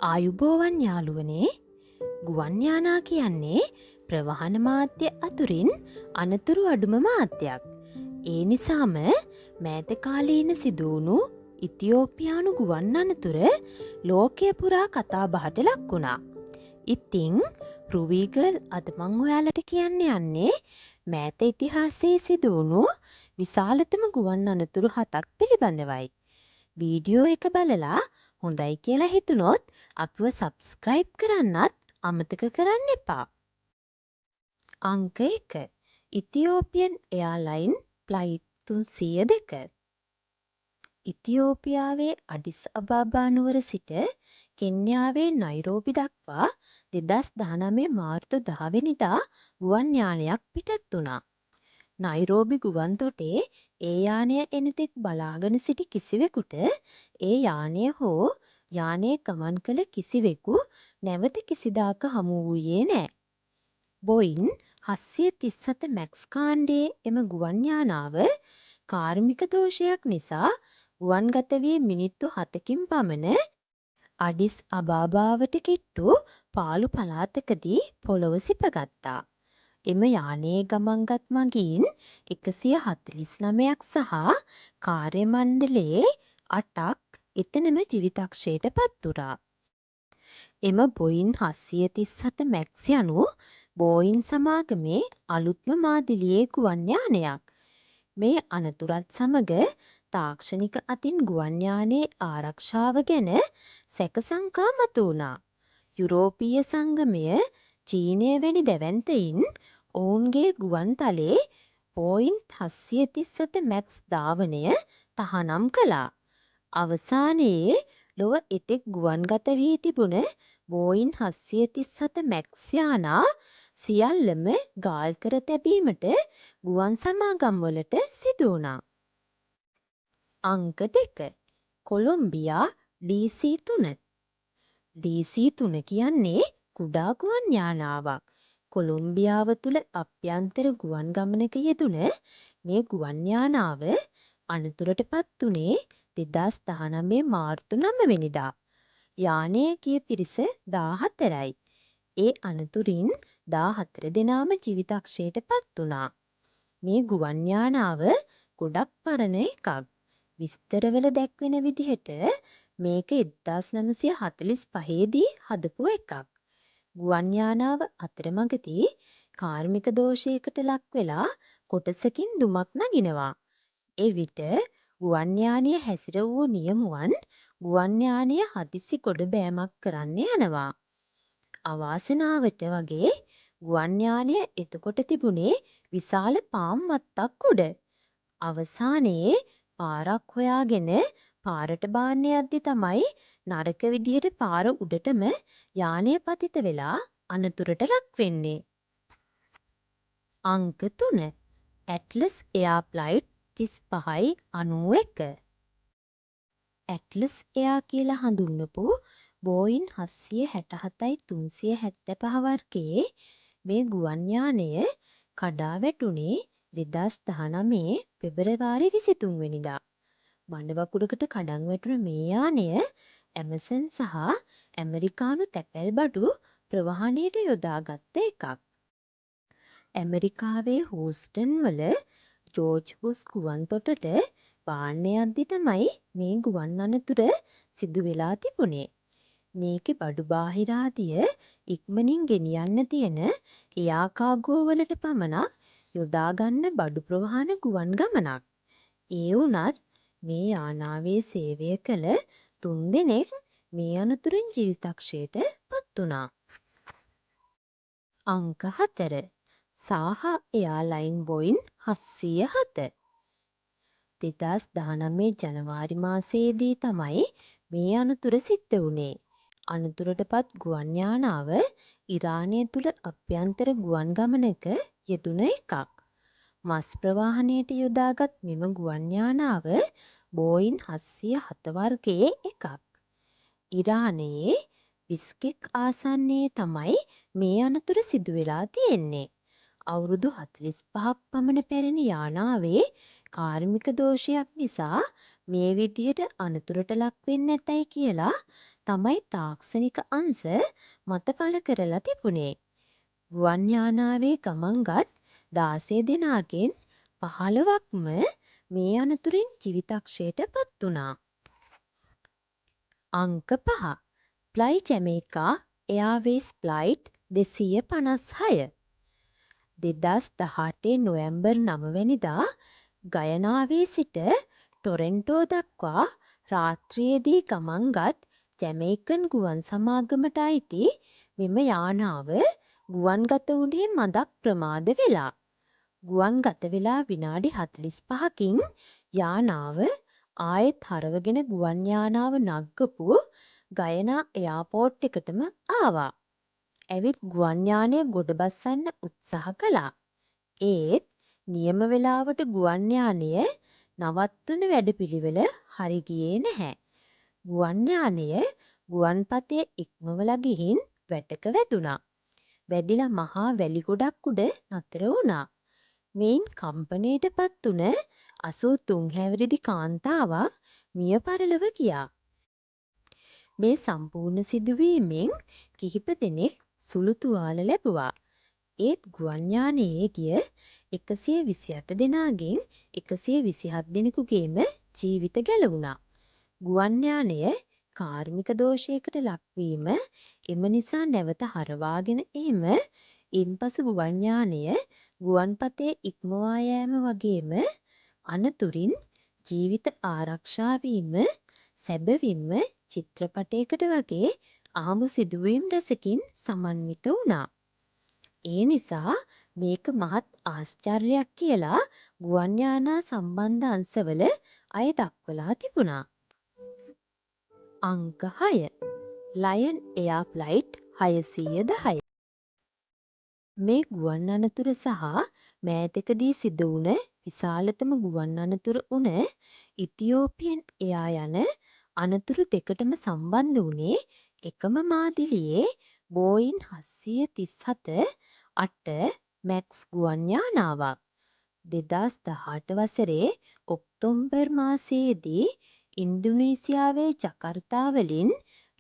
ආයුබෝවන් යාළුවනේ. ගුවන් යානා කියන්නේ ප්‍රවාහන මාධ්‍ය අතුරින් අනතුරු අඩුම මාධ්‍යයක්. ඒ නිසාම මෑත කාලීන සිදුවුණු ඉතියෝපියානු ගුවන් අනතුර ලෝකය පුරා කතා බහට ලක් වුණා. ඉතින් රුවීගල්, අද මං ඔයාලට කියන්න යන්නේ මෑත ඉතිහාසයේ සිදුවුණු විශාලතම ගුවන් අනතුරු හතක් පිළිබඳවයි. වීඩියෝ එක බලලා හොඳයි කියලා හිතුනොත් අපිව සබ්ස්ක්‍රයිබ් කරන්නත් අමතක කරන්න එපා. අංක 1, ඉතියෝපියන් එයාලයින් ෆ්ලයිට් 302. ඉතියෝපියාවේ අඩිස් අබාබා නුවර සිට කෙන්යාවේ නයිරෝබි දක්වා 2019 මාර්තු 10 වෙනිදා ගුවන් යානයක් පිටත් වුණා. නයිරෝබි ගුවන් තොටේ ඒ යානය එනතෙක් බලාගෙන සිටි කිසිවෙකුට ඒ යානය හෝ යානයේ ගමන් කළ කිසිවෙකු නැවත කිසිදාක හමු වූයේ නෑ. බොයින් 737 මැක්ස් කාණ්ඩයේ එම ගුවන් යානාව කාර්මික දෝෂයක් නිසා ගුවන්ගත වී මිනිත්තු 7කින් පමණ අඩිස් අබාබාවට කිට්ටු පාළු පළාතකදී පොළොව සිපගත්තා. එම යානයේ ගමන්ගත් මගීන් 149ක් සහ කාර්ය මණ්ඩලයේ අටක් එතනම ජිවිතක්ෂයට පත් වුණා. එම බොයින් 737 මැක්ස් යනු බෝයින් සමාගමේ අලුත්ම මාදිලියේ ගුවන් යානයක්. මේ අනතුරත් සමග තාක්ෂණික අතින් ගුවන් යානයේ ආරක්ෂාව ගැන සැක සංකා මතුවුණා. යුරෝපීය සංගමය, චීනය වැනි දැවැන්තයින් ඔවුන්ගේ ගුවන් තලයේ බෝයින් 737 මැක්ස් ධාවනය තහනම් කළා. අවසානයේ ලොව එතෙක් ගුවන්ගත වී තිබුණ බෝයින් 737 මැක්ස් යානා සියල්ලම ගාල් කර තැබීමට ගුවන් සමාගම්වලට සිදුවුණා. අංක 2, කොලොම්බියා DC-3. DC-3 කියන්නේ කුඩා ගුවන් යානාවක්. කොලොම්බියාව තුළ අභ්‍යන්තර ගුවන් ගමනක යෙදුණ මේ ගුවන් යානාව අනතුරට පත් වුණේ 2019 මාර්තු 9 වෙනිදා. යානයේ ගිය පිරිස 14යි. ඒ අනතුරින් 14 දෙනාම ජීවිතක්ෂයට පත් වුණා. මේ ගුවන් යානාව ගොඩක් පරණ එකක්. විස්තරවල දැක්වෙන විදිහට මේක 1945 දී හදපු එකක්. ගුවන් යානාව අතරමඟදී කාර්මික දෝෂයකට ලක් වෙලා කොටසකින් දුමක් නගිනවා. එවිට ගුවන් යානය හැසිර වූ නියමුවන් ගුවන් යානය හදිසි ගොඩ බෑමක් කරන්න යනවා. අවාසනාවට වගේ ගුවන් යානය එතකොට තිබුණේ විශාල පාම් වත්තක් උඩ. අවසානයේ පාරක් හොයාගෙන පාරට බාන්න යද්දි තමයි නරක විදිහට පාර උඩටම යානය පතිත වෙලා අනතුරට ලක් වෙන්නේ. අංක 3, ඇට්ලස් එයා ෆ්ලයිට් 35යි 91. ඇට්ලස් එයා කියලා හඳුන්වපු බෝයින් 767යි 375 වර්ගයේ මේ ගුවන් යානය කඩා වැටුණේ 2019 පෙබරවාරි 23 වෙනිදා. මඩ වකුරකට කඩන් වැටුණු මේ යානය ඇමසන් සහ ඇමරිකානු තැපැල් බඩු ප්‍රවාහනයට යොදාගත්ත එකක්. ඇමරිකාවේ හූස්ටන් වල ජෝර්ජ් බුෂ් ගුවන් තොටට බාන්න යද්දි තමයි මේ ගුවන් අනතුර සිදු වෙලා තිබුණේ. මේකෙ බඩු බාහිරාදිය ඉක්මනින් ගෙනියන්න තියෙන එයා කාගෝ වලට පමණක් යොදා ගන්න බඩු ප්‍රවාහන ගුවන් ගමනක්. ඒ වුණත් මේ යානාවේ සේවය කළ තුන්දෙනෙක් මේ අනතුරින් ජීවිතක්ෂයට පත් වුණා. අංක 4, සාහා එයාලයින් බොයින් 707. 2019 ජනවාරි මාසයේදී තමයි මේ අනතුර සිද්ධ වුණේ. අනතුරට පත් ගුවන් යානාව ඉරානය තුළ අභ්‍යන්තර ගුවන් ගමනක යෙදුණ එකක්. මස් ප්‍රවාහනයට යොදාගත් මෙම ගුවන් යානාව බෝයින් 707 වර්ගයේ එකක්. ඉරානයේ බිස්කෙක් ආසන්නයේ තමයි මේ අනතුර සිදු වෙලා තියෙන්නේ. අවුරුදු 45ක් පමණ පැරණි යානාවේ කාර්මික දෝෂයක් නිසා මේ විදිහට අනතුරට ලක් වෙන්න ඇතැයි කියලා තමයි තාක්ෂණික අංශ මත පළ කරලා තිබුණේ. ගුවන් යානාවේ ගමන් ගත් 16 දෙනාගෙන් 15ක්ම මේ අනතුරින් ජිවිතක්ෂයට පත් වුණා. අංක 5 ෆ්ලයි ජැමයිකා එයාර්වේස් ෆ්ලයිට් 256. 2018 නොවැම්බර් 9 වැනිදා ගයනාවේ සිට ටොරන්ටෝ දක්වා රාත්‍රියේදී ගමන් ගත් ජැමයිකන් ගුවන් සමාගමට අයිති මෙම යානාව ගුවන්ගත වුණේ මදක් ප්‍රමාද වෙලා. ගුවන්ගත වෙලා විනාඩි 45කින් යානාව ආයෙත් හරවගෙන ගුවන් යානාව නග්ගපු ගයනා එයාපෝට් එකටම ආවා. ඇවිත් ගුවන් යානය ගොඩ බස්සන්න උත්සාහ කළා. ඒත් නියම වෙලාවට ගුවන් යානය නවත්වන වැඩපිළිවෙල හරි ගියේ නැහැ. ගුවන් යානය ගුවන්පතය ඉක්මවලා ගිහින් වැටක වැදුනා. වැදිලා මහා වැලි ගොඩක් උඩ නතර වුණා. මෙයින් කම්පනයට පත් වුණ 83 හැවිරිදි කාන්තාවක් මිය පරලොව ගියා. මේ සම්පූර්ණ සිදුවීමෙන් කිහිප දෙනෙක් සුළු තුවාල ලැබුවා. ඒත් ගුවන් යානයේ ගිය 128 දෙනාගෙන් 127 දෙනෙකුගේම ජීවිත ගැලවුණා. ගුවන් යානය කාර්මික දෝෂයකට ලක්වීම, එම නිසා නැවත හරවාගෙන ඒම, ඉන්පසු ගුවන් යානය ගුවන්පතය ඉක්මවා යෑම වගේම අනතුරින් ජීවිත ආරක්ෂා වීම සැබවින්ම චිත්‍රපටයකට වගේ අහඹු සිදුවීම් රැසකින් සමන්විත වුණා. ඒ නිසා මේක මහත් ආශ්චර්යයක් කියලා ගුවන් යානා සම්බන්ධ අංශවල අය දක්වලා තිබුණා. අංක 6 ලයන් එයා ෆ්ලයිට් 610. මේ ගුවන් අනතුර සහ මෑතකදී සිදු වුණ විශාලතම ගුවන් අනතුර වුණ ඉතියෝපියන් එයා යන අනතුරු දෙකටම සම්බන්ධ වුණේ එකම මාදිලියේ බෝයින් 737-8 මැක්ස් ගුවන් යානාවක්. 2018 වසරේ ඔක්තෝබර් මාසයේදී ඉන්දුනීසියාවේ ජකර්තා වලින්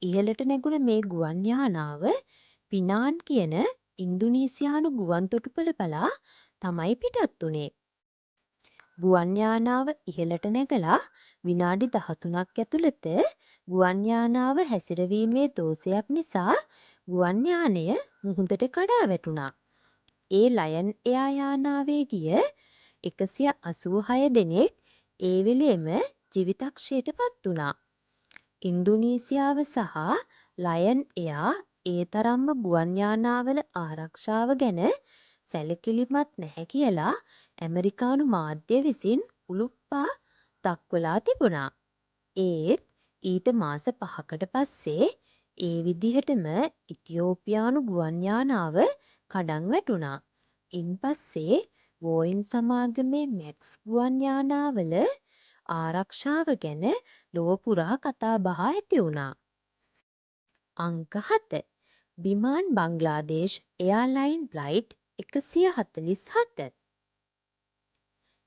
ඉහළට නැගුණ මේ ගුවන් යානාව පිනාන් කියන ඉන්දුනීසියානු ගුවන් තොටුපළ බලා තමයි පිටත් වුණේ. ගුවන් යානාව ඉහළට නැගලා විනාඩි 13ක් ඇතුළත ගුවන් යානාව හැසිරවීමේ දෝෂයක් නිසා ගුවන් යානය මුහුදට කඩා වැටුණා. ඒ ලයන් එයා යානාවේ ගිය 186 දෙනෙක් ඒ වෙලේම ජිවිතක්ෂයට පත් වුණා. ඉන්දුනීසියාව සහ ලයන් එයා ඒ තරම්ම ගුවන් යානාවල ආරක්ෂාව ගැන සැලකිලිමත් නැහැ කියලා ඇමරිකානු මාධ්‍ය විසින් උලුප්පා දක්වලා තිබුණා. ඒත් ඊට මාස 5කට පස්සේ ඒ විදිහටම ඉතියෝපියානු ගුවන් යානාව කඩන් වැටුණා. ඉන්පස්සේ බෝයින් සමාගමේ මැක්ස් ගුවන් යානාවල ආරක්ෂාව ගැන ලොව පුරා කතාබහ ඇති වුණා. අංක 7 බිමාන් බංග්ලාදේශ් එයාර්ලයින් ෆ්ලයිට් 147.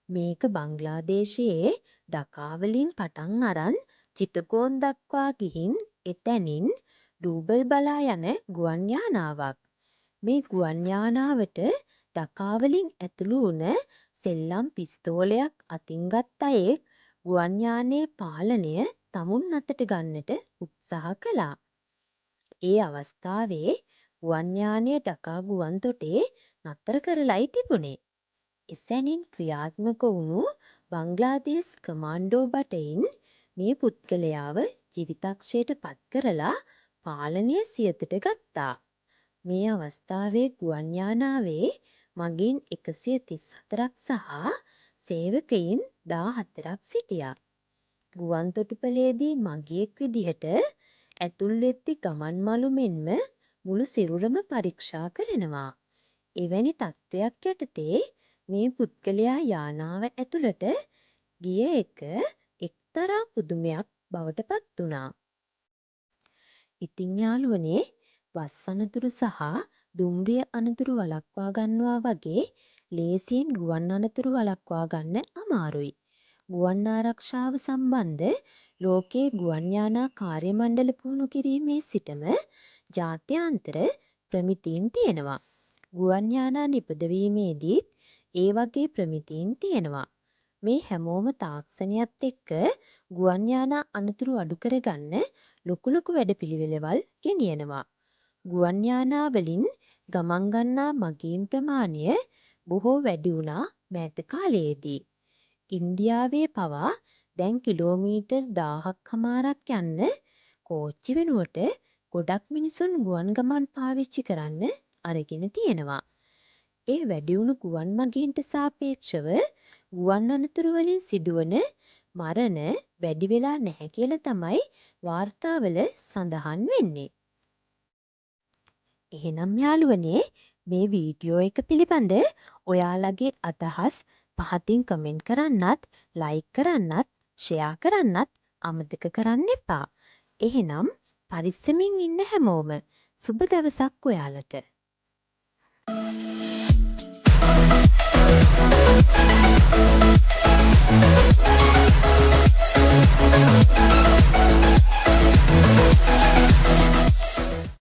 මේක බංග්ලාදේශයේ ඩකා වලින් පටන් අරන් චිටගෝන් දක්වා ගිහින් එතැනින් ඩූබල් බලා යන ගුවන් යානාවක්. මේ ගුවන් යානාවට ඩකා වලින් ඇතුළු වුණ සෙල්ලම් පිස්තෝලයක් අතින් ගත් අයෙක් ගුවන් යානයේ පාලනය තමුන් අතට ගන්නට උත්සාහ කළා. ඒ අවස්ථාවේ ගුවන් යානය ඩකා ගුවන් තොටේ නතර කරලයි තිබුණේ. එසැනින් ක්‍රියාත්මක වුණු බංග්ලාදේශ් කමාන්ඩෝ බටයින් මේ පුද්ගලයාව ජිවිතක්ෂයට පත් කරලා පාලනය සියතට ගත්තා. මේ අවස්ථාවේ ගුවන් යානාවේ මගීන් 134ක් සහ සේවකයින් 14ක් සිටියා. ගුවන් තොටුපළේදී මගියෙක් විදිහට ඇතුල් වෙද්දි ගමන් මළු මෙන්ම මුළු සිරුරම පරීක්ෂා කරනවා. එවැනි තත්ත්වයක් යටතේ මේ පුද්ගලයා යානාව ඇතුළට ගිය එක එක්තරා පුදුමයක් බවට පත් වුණා. ඉතින් යාළුවනේ, බස් අනතුරු සහ දුම්රිය අනතුරු වළක්වා ගන්නවා වගේ ලේසියෙන් ගුවන් අනතුරු වළක්වා ගන්න අමාරුයි. ගුවන් ආරක්ෂාව සම්බන්ධ ලෝකයේ ගුවන් යානා කාර්ය මණ්ඩල පුහුණු කිරීමේ සිටම ජාත්‍යන්තර ප්‍රමිතීන් තියෙනවා. ගුවන් යානා නිපදවීමේදීත් ඒ වගේ ප්‍රමිතීන් තියෙනවා. මේ හැමෝම තාක්ෂණයත් එක්ක ගුවන් යානා අනතුරු අඩු කරගන්න ලොකු ලොකු වැඩපිළිවෙළවල් ගෙනියනවා. ගුවන් යානා වලින් ගමන් ගන්නා මගීන් ප්‍රමාණය බොහෝ වැඩි වුණා මෑත කාලයේදී. ඉන්දියාවේ පවා දැන් කිලෝමීටර් 1000ක් හමාරක් යන්න කෝච්චි වෙනුවට ගොඩක් මිනිසුන් ගුවන් ගමන් පාවිච්චි කරන්න අරගෙන තියෙනවා. ඒ වැඩි වුණු ගුවන් මගීන්ට සාපේක්ෂව ගුවන් අනතුරු වලින් සිදුවන මරණ වැඩි වෙලා නැහැ කියලා තමයි වාර්තාවල සඳහන් වෙන්නේ. එහෙනම් යාළුවනේ, මේ වීඩියෝ එක පිළිබඳ ඔයාලගේ අදහස් පහතින් කමෙන්ට් කරන්නත්, ලයික් කරන්නත්, ෂෙයා කරන්නත් අමතක කරන්න එපා. එහෙනම් පරිස්සමින් ඉන්න හැමෝම. සුබ දවසක් ඔයාලට.